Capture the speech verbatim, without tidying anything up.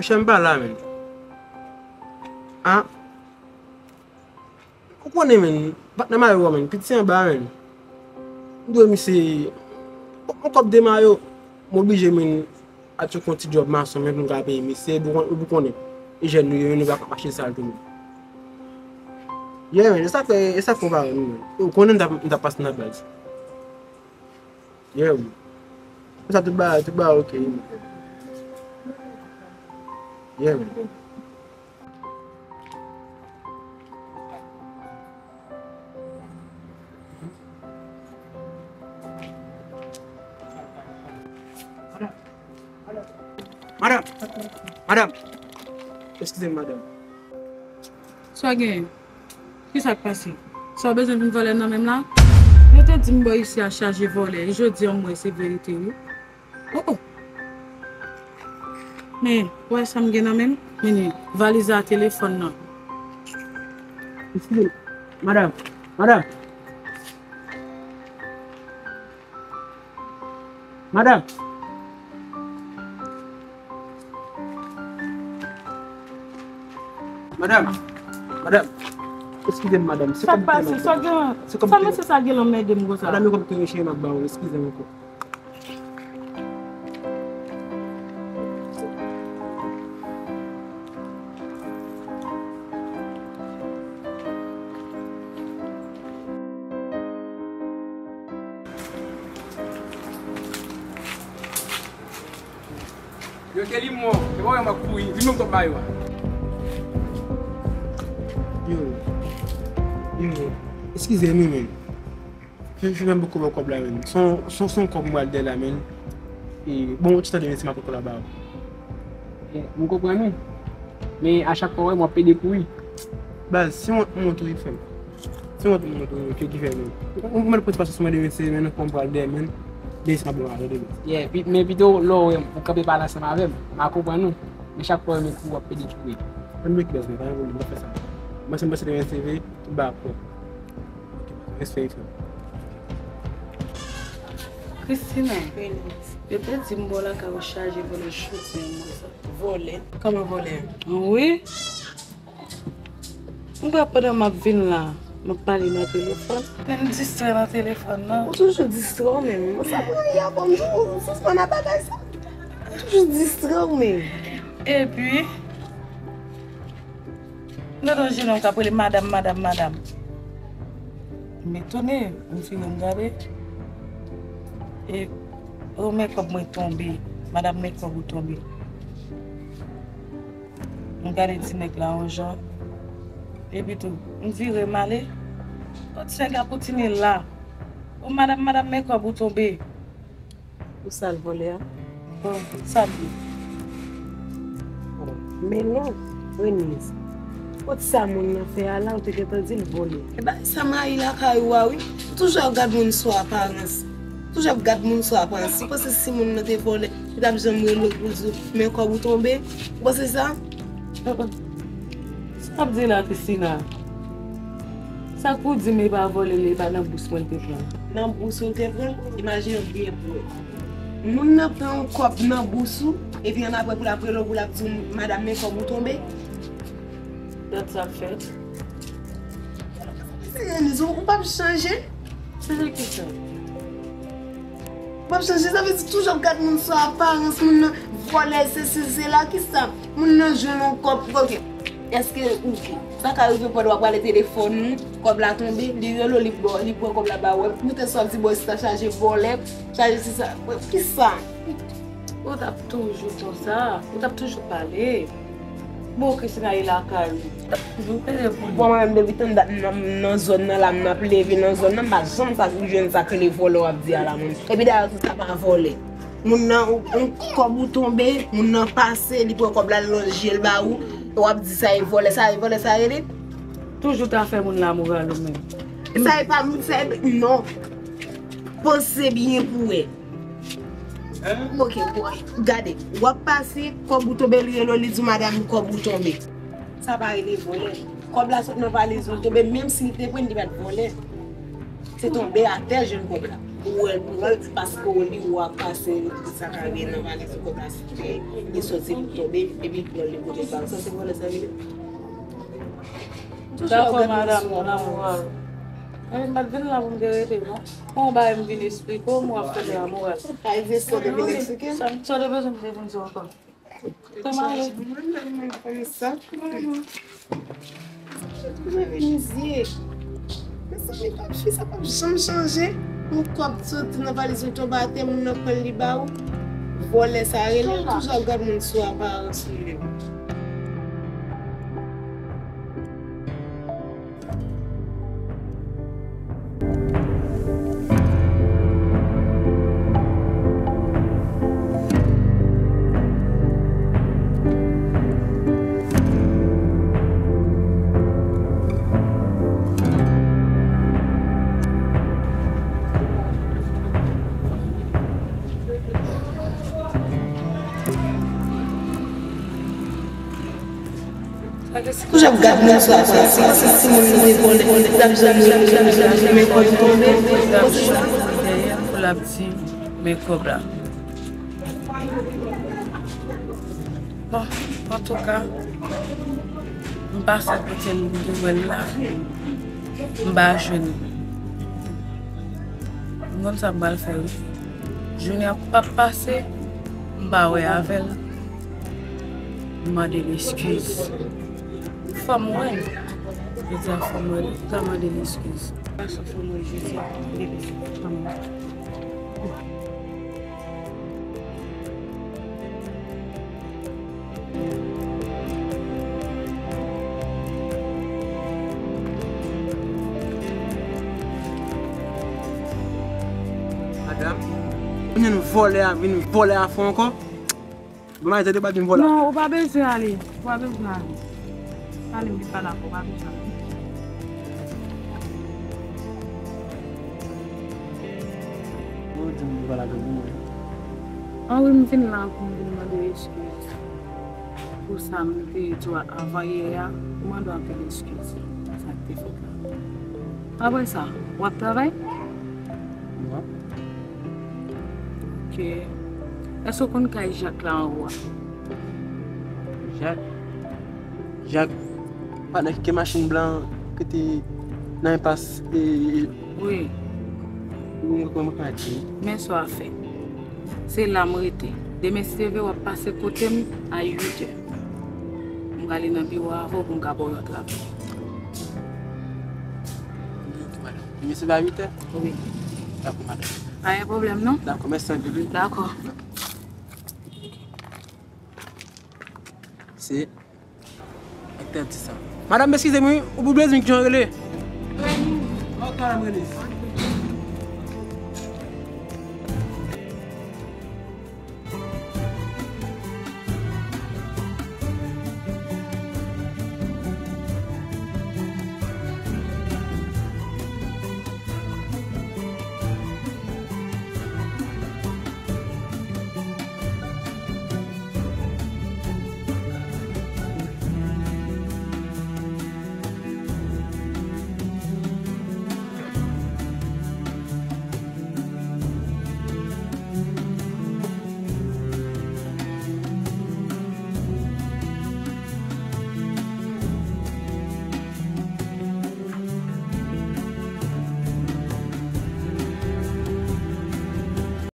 Chè m pa la, menn. Ah. Ou konnen, menn, patnè m avè w, menn, piti anba, menn. M dwe misye yon kòb de mayo. M oblije, menn, al tcheke yon ti djòb mason, menn, pou m ka peye misye. Ou konn-, ou konnen, e jèn nou ye, menn, nou pa ka mache sal tou, menn. Yeah, menn, e sa fè, e sa fè w pa wè nou, menn. Ou konnen m t ap, m t ap pase nan baz. Yeah, wi. Konsa tout bagay, tout bagay ok, wi. Yeah, wi. Madanm! Madanm! Eskize m, madanm. Sa w genyen? Kisa k pase? Sa w bezwen vin vòlè nan men m la? Yo te di m bò isi a chaje vòlè, e jodi a m wè se verite wi. Oh, oh. Men, w wè sa m gen nan men m? Men, valiz la, telefòn nan. Eskize m, madanm, madanm. Madanm. Madanm. Madanm. Eskize m, madanm. Se kòb ki te pase? Sa gen, se kòb sa ki te, mesye sa gen anmède m konsa? Madanm, e kòb ki te cheri m ap ba ou. Eskize m ankò. Yo, Kelly, mò, e mwen, mwen kouri, vin mwen kòb mayo a. Yo, yo, eskize m, wi, men. Fè, fè, fè m poko ba w kòb la, menn. Se yon, se yon, se yon kòb m pral dèyè la, menn. E, bon, ou ti tande, men si m ap poko la ba ou. Yeah, m konprann ou. Men a chak fwa, w wè m, w ap pede kouri. Baz, se wont m wont ou, wi, frè m. Se wont m wont ou, wi, ki, ki fè, menn. Ou, ou mèt pran ti pasyans mwen demen, se, menn, yon kòb m pral dèyè, menn. Demen si m ap ba w, tande, menn. Yeah, pi, men pito lè w wè m, ou kanpe pale ansanm avè m. M a konprann ou. Men chak fwa w wè m kouri, w ap pede kouri. Ann, men ki baz, menn, pa gen pwoblèm, m ap fè sa. Mwen, se m pase demen, se vre, tout bagay ap pwòp. Respè, frè m. Christina, yo te di m bò lakay ou chaje vòlè, jodi a m wè sa. Vòlè? Kòman vòlè? Wi. M kwè pandan m ap vin la, m ap pale nan telefòn. Men m distrè nan telefòn nan. Ou toujou distrè w menm. Sa pou w ye a, bon, m di w, sispann ak bagay sa. Ou toujou distrè w menm. Epi, m tande yon jenòm k ap rele madanm, madanm, madanm. M etone, m vire m gade. E, o, men kòb mwen tonbe. Madanm, men kòb ou tonbe. M gade ti nèg la yon jan. Epi tou, m vire m ale. O, ti nèg la kontinye la. O, madanm, madanm, men kòb ou tonbe. Ou sal vòlè a? Bon, sa l ye? Men non, Reniz. Kot sa moun nan fè a la, ou te gentan di l vòlè. E bagay sa mayi lakay ou a, wi. Ou toujou ap gad moun sou aparans. Ou toujou ap gad moun sou aparans. Ou panse si moun nan te vòlè, li t ap janm rele w pou l di w, men kòb ou tonbe? Ou panse sa? Sa w ap di la, Christina? Sa k pou di m e pa vòlè li, e pa nan bous mwen l te pran l? Nan bous ou l te pran l? Imajine w byen pou wè. Moun nan pran yon kòb nan bous ou, epi annapre pou l ap rele w, pou l ap di w, madanm, men kòb ou tonbe. Dat sa fèt. Reniz, ou p ap chanje? Chanje kisa? W ap chanje, sa vle di toujou ap gad moun sou aparans, moun nan vòlè, sesi, sela, kisa? Moun nan jwenn yon kòb, ok. Èske, ok. Sa ka rive pandan w ap rale telefòn ou, kòb la tonbe, li rele w, li ba w, li pran kòb la ba ou. Epi poutèt sa w ap di bò isi ta chaje vòlè, chaje sisa. Kisa? Ou t ap toujou konsa, ou t ap toujou pale. Bon, Christina e lakay ou. Ou t ap toujou pale pou li. Bon, mwen menm depi tann dat m nan, m nan zòn nan la, m ap leve nan zòn nan, m pa janm sa, jwenn sa k rele vòlè w ap di a la, moun. Epi dayè tou sa pa vòlè. Moun nan, yon kòb ou tonbe, moun nan pase, li pran kòb la, l lonje l ba ou, e w ap di sa e vòlè, sa e vòlè, sa rele? Toujou ta fè moun la moral ou menm. Sa e pa moun, sa e, non. Panse byen pou wè. Ok, bon, gade, w ap pase, kòb ou tonbe, li rele w, li di w, madanm, kòb ou tonbe. Sa pa rele vòlè. Kòb la sot nan valiz ou, l tonbe, menm si l te pran l, li pa t vòlè. Se tonbe atè jwenn kòb la. Ou wè l pran l, paske w li w ap pase sa ka gen nan valiz ou konn asiste, li soti li tonbe, epi l pran l li pote l ba ou. Sa se vòlè sa vin. Dakò, madanm, nan moral. Mwen pa t vin la pou m te rete, non. Fò w bay m vin esplike w, mwen ap fè la moral. Sa egziste, w te vin eksplike? Sa, sa w te bezwen m te vin di w ankò? Kòman ale? Mwen menm, mwen konn sa. Mwen vin zye. Mezanmi, p ap fi sa p ap janm chanje. Yon kòb soti nan valiz ou tonbe atè, moun nan pran l li ba ou. Vòlè sa rele, ou toujou ap gad moun sou aparans li menm. Kou j ap gad moun sa, si, si, si moun nan te konnen, l ap janm, janm, janm, janm, janm, men kòb tonbe. L ap janm kouri dèyè m pou l ap di, men kòb la. Bon, antouka, m pase kote l, m te wè l la, m pa jwenn li. M konn sa m pral fè, wi. Jounen an p ap pase, m pa wè avè l. M mande l eskiz. Fò m wè l. Jodi a fò m wè l. M ka mande l eskiz. Gason fò m wè l jodi a. Mande l eskiz. Fò m wè l. Madanm, kounye a vòlè a vin vòlè a fè ankò. Bon, madanm, tande pa di m vòlè. Non, ou pa bezwen ale. Ou pa bezwen ale. Ale, m vin pale avè w, ou pa bezwen ale. Ou di m vòlè a vin vòlè. An wi, m vin la pou m vin mande w eskiz. Pou sa m te di w avan yè a, m mande w anpil eskiz. Sa k te fèt la. Apre sa, w ap travay? Non. Ok. Èske w konn kay Jak la anwo a? Jak? Jak, patnè ki gen machin blan ki te nan enpas, e, wi. Wi, kòman ka di? Men sa w ap fè. Se la m rete. Demen, si Dye vle, w ap pase kote m a uit è. M prale nan biwo avè w pou m ka ba w yon travay. Demen se ba uit è? Wi. Dakò, madanm. Pa gen pwoblèm, non? Dakò, mèsi anpil, wi. Dakò. Se ak tèt sa. Madanm, eskize m, wi, ou bezwen ki jan rele? Ok, madanm, rele.